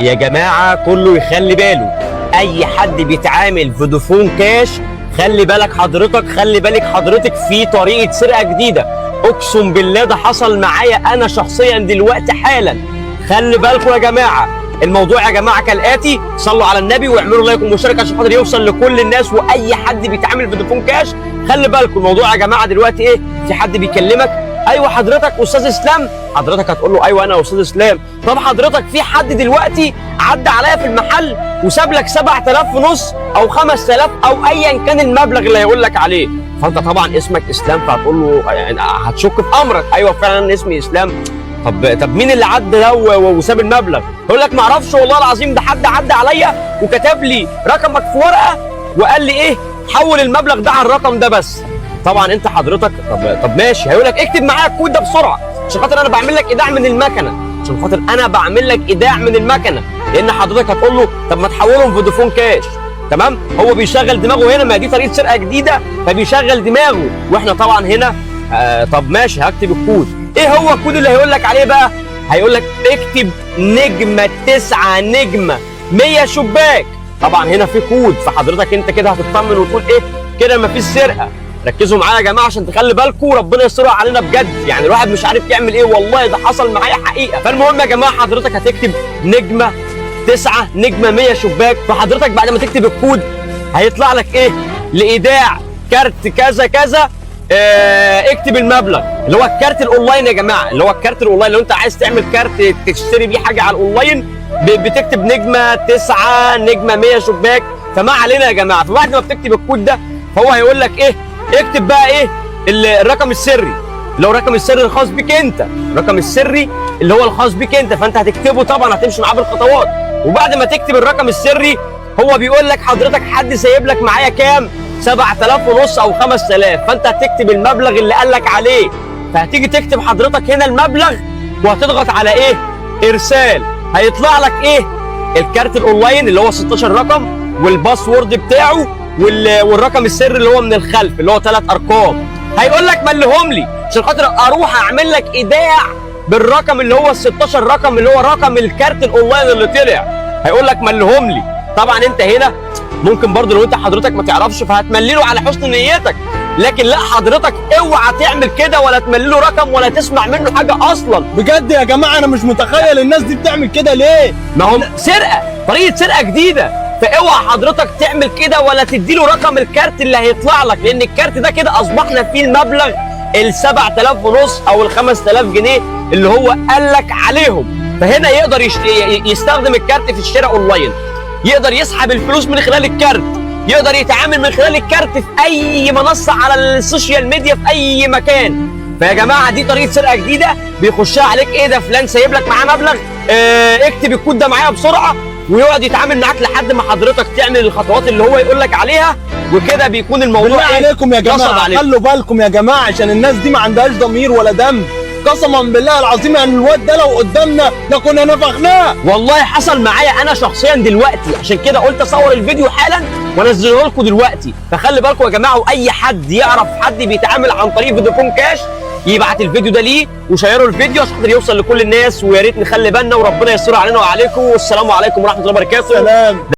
يا جماعة كله يخلي باله، أي حد بيتعامل فودافون كاش خلي بالك حضرتك، خلي بالك حضرتك، في طريقة سرقة جديدة. أقسم بالله ده حصل معايا أنا شخصيا دلوقتي حالا. خلي بالكم يا جماعة، الموضوع يا جماعة كالآتي: صلوا على النبي واعملوا like ومشاركة عشان خاطر يوصل لكل الناس وأي حد بيتعامل فودافون كاش. خلي بالكم الموضوع يا جماعة دلوقتي إيه؟ في حد بيكلمك: ايوه حضرتك استاذ اسلام؟ حضرتك هتقول له: ايوه انا استاذ اسلام. طب حضرتك في حد دلوقتي عدى عليا في المحل وساب لك 7000 ونص او 5000 او ايا كان المبلغ اللي هيقول لك عليه. فانت طبعا اسمك اسلام، فهتقول له يعني هتشك في امرك: ايوه فعلا اسمي اسلام. طب مين اللي عدى ده وساب المبلغ؟ يقول لك: ما اعرفش والله العظيم، ده حد عدى عليا وكتب لي رقمك في ورقة وقال لي ايه؟ حول المبلغ ده على الرقم ده بس. طبعا انت حضرتك طب ماشي. هيقول لك: اكتب معايا الكود ده بسرعة عشان خاطر انا بعمل لك ايداع من المكنه، عشان خاطر انا بعمل لك ايداع من المكنه. لان حضرتك هتقول له: طب ما تحولهم فودافون كاش. تمام، هو بيشغل دماغه هنا، ما دي طريقه سرقه جديده، فبيشغل دماغه. واحنا طبعا هنا طب ماشي هكتب الكود. ايه هو الكود اللي هيقول لك عليه بقى؟ هيقول لك: اكتب نجمه 9 نجمه 100 شباك. طبعا هنا في كود، فحضرتك انت كده هتطمن وتقول ايه؟ كده مفيش سرقه. ركزوا معايا يا جماعة عشان تخلي بالكم، ربنا يسترها علينا بجد، يعني الواحد مش عارف يعمل ايه، والله ده حصل معايا حقيقه. فالمهم يا جماعة حضرتك هتكتب نجمه 9 نجمه 100 شباك. فحضرتك بعد ما تكتب الكود هيطلع لك ايه؟ لايداع كارت كذا كذا، اكتب المبلغ، اللي هو الكارت الاونلاين يا جماعه، اللي هو الكارت الاونلاين. لو انت عايز تعمل كارت تشتري بيه حاجة على الاونلاين بتكتب نجمه 9 نجمه 100 شباك. فما علينا يا جماعه، فبعد ما بتكتب الكود ده فهو هيقول لك ايه؟ اكتب بقى ايه؟ الرقم السري، اللي هو الرقم السري الخاص بيك انت، الرقم السري اللي هو الخاص بيك انت. فانت هتكتبه طبعا، هتمشي معاه بالخطوات. وبعد ما تكتب الرقم السري هو بيقول لك: حضرتك حد سايب لك معايا كام؟ 7000 ونص او 5000. فانت هتكتب المبلغ اللي قال لك عليه. فهتيجي تكتب حضرتك هنا المبلغ وهتضغط على ايه؟ ارسال. هيطلع لك ايه؟ الكارت الاونلاين اللي هو 16 رقم وال password بتاعه والرقم السري اللي هو من الخلف اللي هو ثلاث ارقام. هيقول لك: مليهم لي عشان خاطر اروح اعمل لك ايداع بالرقم اللي هو ال 16 رقم اللي هو رقم الكارت الاونلاين اللي طلع. هيقول لك: مليهم لي. طبعا انت هنا ممكن برضو لو انت حضرتك ما تعرفش فهتملي له على حسن نيتك، لكن لا، حضرتك اوعى تعمل كده ولا تملي له رقم ولا تسمع منه حاجة اصلا. بجد يا جماعة انا مش متخيل الناس دي بتعمل كده ليه. ما هم سرقه، طريقه سرقه جديده. فاوعى حضرتك تعمل كده ولا تديله رقم الكارت اللي هيطلع لك، لان الكارت ده كده اصبحنا فيه المبلغ ال 7000 ونص او ال 5000 جنيه اللي هو قال لك عليهم. فهنا يقدر يستخدم الكارت في الشراء اونلاين، يقدر يسحب الفلوس من خلال الكارت، يقدر يتعامل من خلال الكارت في اي منصة على ال social media في اي مكان. فيا جماعة دي طريقه سرقه جديدة بيخشها عليك: ايه ده؟ فلان سايب لك معاه مبلغ، اكتب الكود ده معايا بسرعه، ويقعد يتعامل معاك لحد ما حضرتك تعمل الخطوات اللي هو يقول لك عليها، وكده بيكون الموضوع بالله إيه؟ عليكم يا نصب جماعة عليكم. خلوا بالكم يا جماعة عشان الناس دي ما عندهاش ضمير ولا دم. قسما بالله العظيم يعني الواد ده لو قدامنا ده كنا نفخناه. والله حصل معايا انا شخصيا دلوقتي، عشان كده قلت اصور الفيديو حالا وانزله لكم دلوقتي. فخلي بالكم يا جماعه، واي حد يعرف حد بيتعامل عن طريق فودافون كاش يبعت الفيديو ده ليه وشيروا الفيديو عشان خاطر يوصل لكل الناس. ويا ريت نخلي بالنا، وربنا يستر علينا وعليكم. والسلام عليكم ورحمة الله وبركاته. سلام.